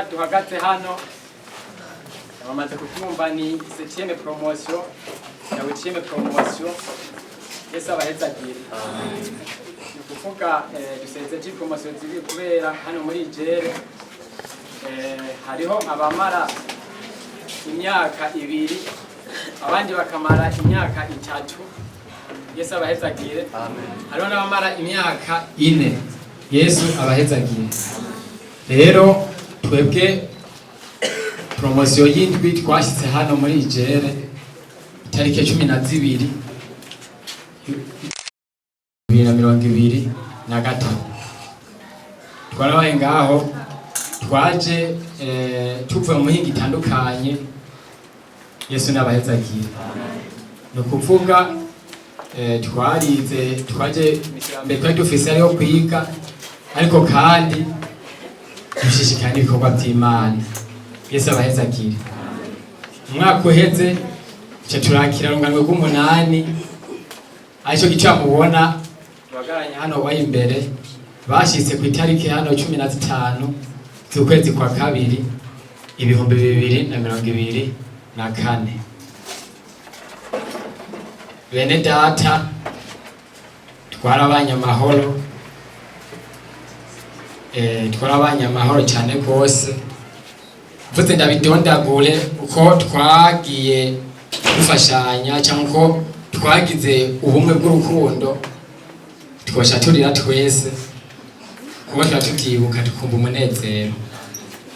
Data duhagaze hano bamaze kubyumva, ni septième promotion na huitième promotion. Yesu abahezagire. Ni ukuvuga dusezeje promotion zibiri, kubera hano muri IJR hariho abamara imyaka 2, abandi bakamara imyaka 3. Yesu abahezagire. Hariho n'abamara imyaka 4. Yesu abahezagire. Rero twebwe promotion y'indwi twashyize hano muri IJR itariki 12 2023. Twarabaye ngaho, twaje tuvuye mu mihingo itandukanye. Yesu n'abahezagire. Ni ukuvuga twarize, twaje mbere twari dufise ariho kwiga, ariko kandi dushishikara n'ibikorwa by'Imana. Yesu abahezagire. Umwaka uheze tuca turakira urunganwe rw'umunani, aricyo gica mubona duhagararanye hano wayi imbere. Bashitse ku itariki hano 15 z'ukwezi kwa kabiri 2024. Bene data, twarabanye amahoro, twarabanye amahoro cyane rwose. Mvuze ndabidondagure uko twagiye dufashanya cyangwa uko twagize ubumwe bw'urukundo, twosha turira twese, kuba tuba tubyibuka tukumva umunezero.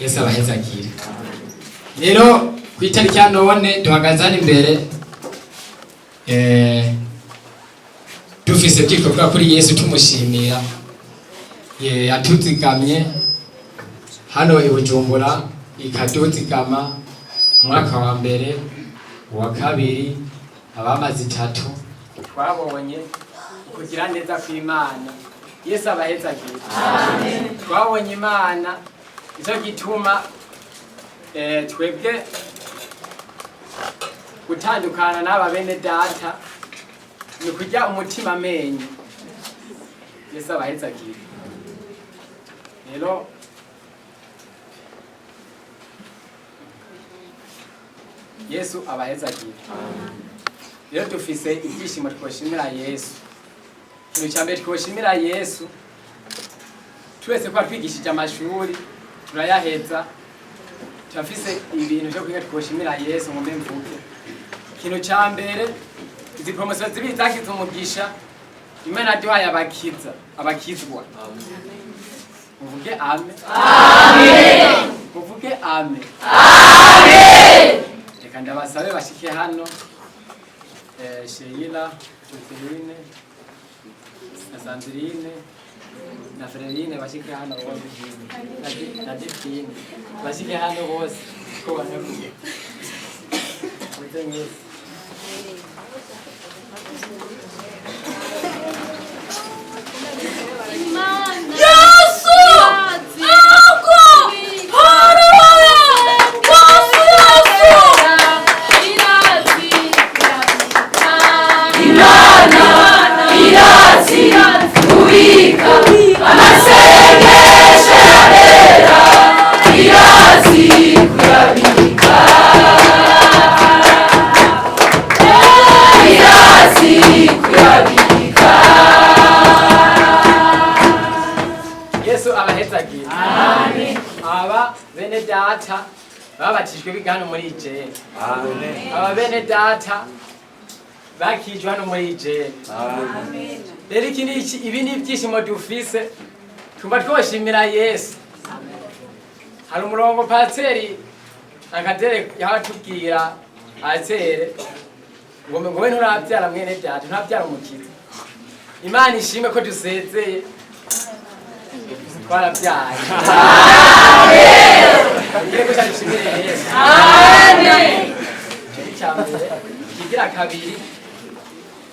Yesu abahezagire. Rero ku itariki ya none duhagaze hano imbere, dufise byitwa kuri Yesu, tumushimira yatuzigamye hano i Bujumbura, ikaduzigama umwaka wa mbere, uwa kabiri, abamaze 3. Twabonye kugira neza kw'Imana. Yesu abahezagire. Twabonye Imana, nicyo gituma twebwe gutandukana n'aba bene data ni kurya umutima amenyo. Yesu abahezagire. Rero Yesu abahezagire. Rero dufise ibyishimo twoshimira Yesu. Ikintu cya mbere twoshimira Yesu, twese kuba twigishije amashuri turayaheza, turafise ibintu vyo kwiga twoshimira Yesu. Ngo mbe mvuge ikintu cya mbere, izi promotion zibiri zakize umugisha Imana yaduhaye, abakiza, abakizwa. Muvuge amen. Muvuge amen. Reka ndabasabe bashike hano, Sheila, Joseline na Sandrine na Frerine, bashike hano bose, na Divine, bashike hano bose ko banavuye. Muze mwese. Yesu! Ego! Haleluya! Yesu, Yesu! Imana irazi kubika amasengesho y'abera, irazi kuyabika, irazi kuyabika. Yesu abahezagire. Aba bene data babatijwe biga hano muri IJR. Aba bene data bakijwe hano muri IJR. Rero iki ni iki, ibi ni ibyishimo dufise, tumva twoshimira Yesu. Hari umurongo pasiteri akadere yabatubwira atere ngo we nturabyara mwene data, nturabyara umukiza. Imana ishimwe ko dusezeye twarabyaye. Tugire gutya dushimire Yesu. Icyo ni icya mbere. Ikigira kabiri,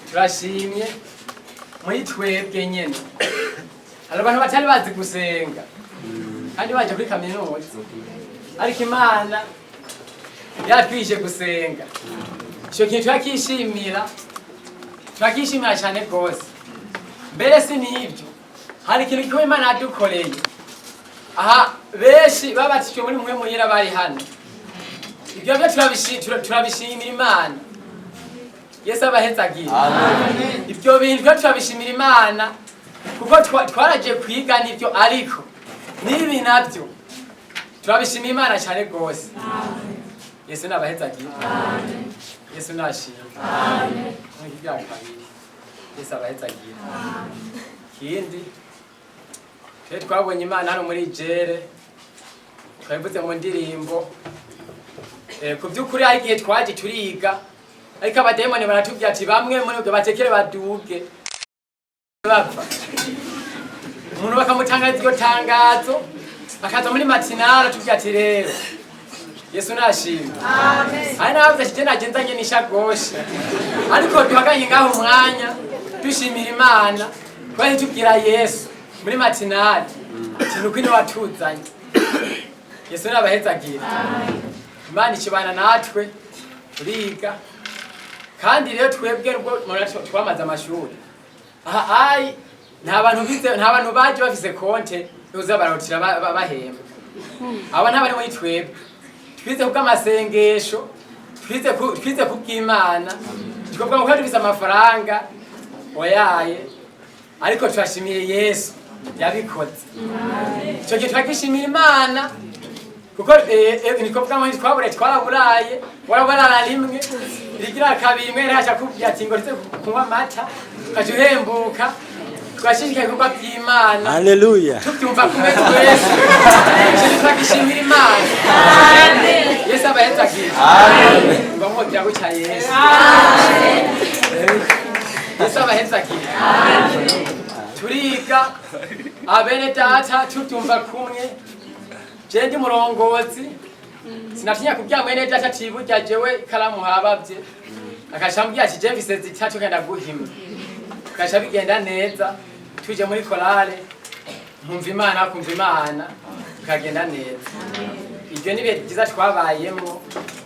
turashimye muri twebwe nyene hari abantu batari bazi gusenga kandi baje kuri kaminuza, ariko Imana yaratwije gusenga. Ico kintu turakishimira, turakishimira cyane rwose. Mbere si n'ibyo, hari ikintu gikomeye Imana yadukoreye aha. Benshi babatijwe muri Mpwemu Yera bari hano. Ibyo byo turabishimira Imana. Yesu abahezagira. Ibyo bintu byo turabishimira Imana kuko twaragiye kwiga nibyo, ariko n'ibi nabyo turabishimira Imana cyane rwose. Yesu nabahezagira. Yesu nashimwe. Nk'ibya kabiri, Yesu abahezagira. Ikindi, twe twabonye Imana hano muri jere, twabivuze mu ndirimbo. Ku by'ukuri hari igihe twaje turiga, ariko abademoni baratubwira ati bamwe muri ubwo batekere baduge bapfa. Umuntu bakamutangariza iryo tangazo, akaza muri matinale atubwira ati rero Yesu nashimwe. Hari n'abavuze ati je naje nzanye n'ishakoshi, ariko duhaganye ngaho umwanya dushimira Imana twari tubwira Yesu muri matinale ati nuko ino watuzanye. Yesu nabahezagira. Imana ikibana natwe turiga, kandi rero twebwe nubwo murabona twamaze amashuri aha, ayi nta bantu bize, nta bantu baje bafise konte yoza barotira bahemba. Aba ntabari muri twebwe. Twize kubw'amasengesho, twize kubw'Imana, twebwe ngo dufise amafaranga oyaye, ariko turashimiye Yesu yabikoze. Icyo gihe turagishimira Imana kuko niko bwa twabure twaraburaye, warabarara rimwe rigira kabiri, imwe racha kubwira ati ngo rize kunywa amata ukaca uhembuka. Twashishikaye ibikorwa by'Imana. Haleluya. Tubyumva kumwe twese. Icyo turagishimira Imana. Yesu abahezagira. Ngo mwogera gutya Yesu. Yesu abahezagira. Turiga abene data tubyumva kumwe. Je ndi murongozi, sinatinya kubwira mwene data ati burya jewe ikaramu habavye, akashambwira ati je mfise zitatu kenda guhima, tukaca bigenda neza. Tuje muri korale nkumva Imana, kumva Imana, tukagenda neza. Ibyo ni ibihe byiza twabayemo,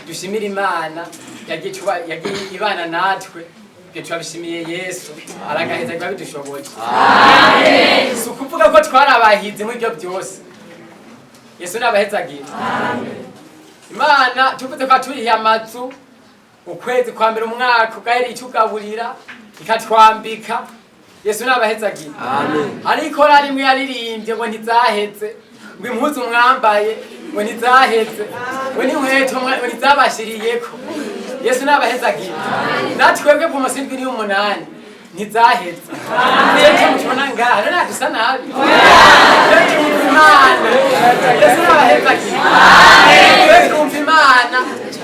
dushimira Imana yagiye ibana natwe. Ibyo turabishimiye Yesu, aragaheza biba bidushoboye. Si ukuvuga ko twarabahize muri ibyo byose. Yesu nabahezagira. Imana tuvuze ko aturihiye amazu ukwezi kwa mbere umwaka ugahera, itugaburira, ikatwambika. Yesu nabahezagira. Ariko rimwe yaririmbye ngo ntizaheze, ngo impuzu mwambaye ngo ntizaheze, ngo n'inkweto ngo ntizabashiriyeko. Yesu nabahezagira. Natwebwe promotion indwi n'umunani ntizaheze. Niyo cyo mutubona ngaha none dusa nabi. Twe twumva Imana. Yesu nabahezagira. Twe twumva Imana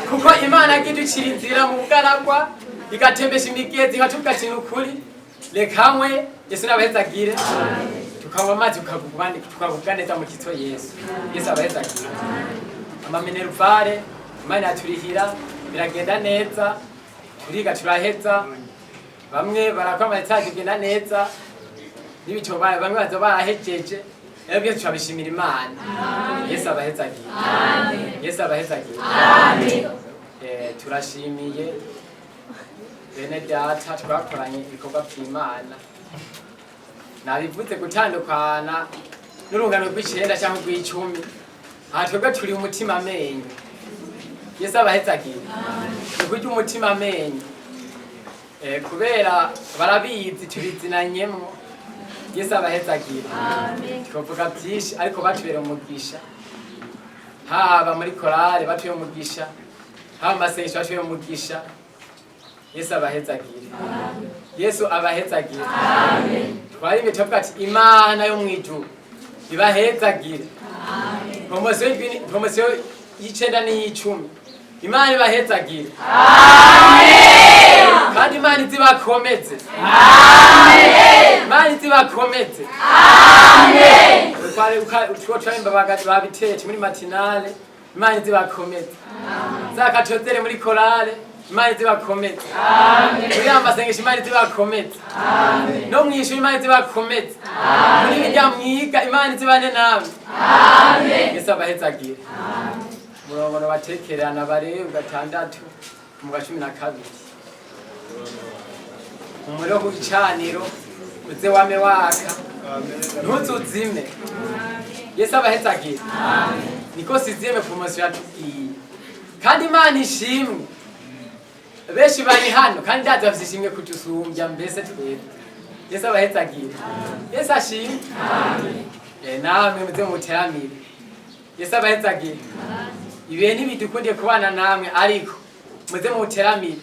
kuko Imana yagiye inzira mu bugaragwa, igatembesha imigezi, ikatubwira ati ni ukuri reka nkwe. Yesu nabahezagire. Tukanywa amazi tukagubwa neza mu Kristo Yesu. Yesu abahezagire. Ama minerval Imana yaturihira, biragenda neza, turiga turaheza, bamwe barakora ama étages, bigenda neza n'ibitabo, bamwe baza barahejeje. Rero byose turabishimira Imana. Yesu abahezagire. Yesu abahezagire. Turashimiye bene data twakoranye ibikorwa by'Imana. Nabivuze gutandukana n'urungano rw'icenda cyangwa rw'icumi, aha twebwe turi umutima amenyo. Yesu abahezagire. Ni kurya umutima amenyo. Kubera barabizi, tubizinanyemwo. Yesu abahezagire. Twavuga byinshi, ariko batubera umugisha, haba muri korale batubera umugisha, haba mu masengesho batubera umugisha. Yesu abahezagire. Yesu abahezagire. Twarime tuvuga ati Imana yo mwijuru ibahezagire. Promotion promotion y'icenda n'iy'icumi, Imana ibahezagire, kandi Imana izibakomeze. Imana izibakomeze. Two twarimba babiteye muri matinale, Imana izibakomeze. Zakatozere muri korale, Imana izibakomeze. Muri ya masengesho, Imana izibakomeze. No mwishuri, Imana izibakomeze. Muri birya mwiga, Imana izibane namwe. Yesu abahezagire. Murongo batekerana bare 6 mu 12: umuriro ku gicaniro uze wame waka, ntuzuzime. Yesu abahezagire. Niko sixième promotion yatubwiye. Kandi Imana ishimwe, benshi bari hano kandi ndazi bafise ishimwe kudusumbya mbese twebwe. Yesu abahezagire. Yesu ashimwe. Namwe muze muteramire. Yesu abahezagire. Ibihe ntibidukundiye kubana namwe, ariko muze muteramire.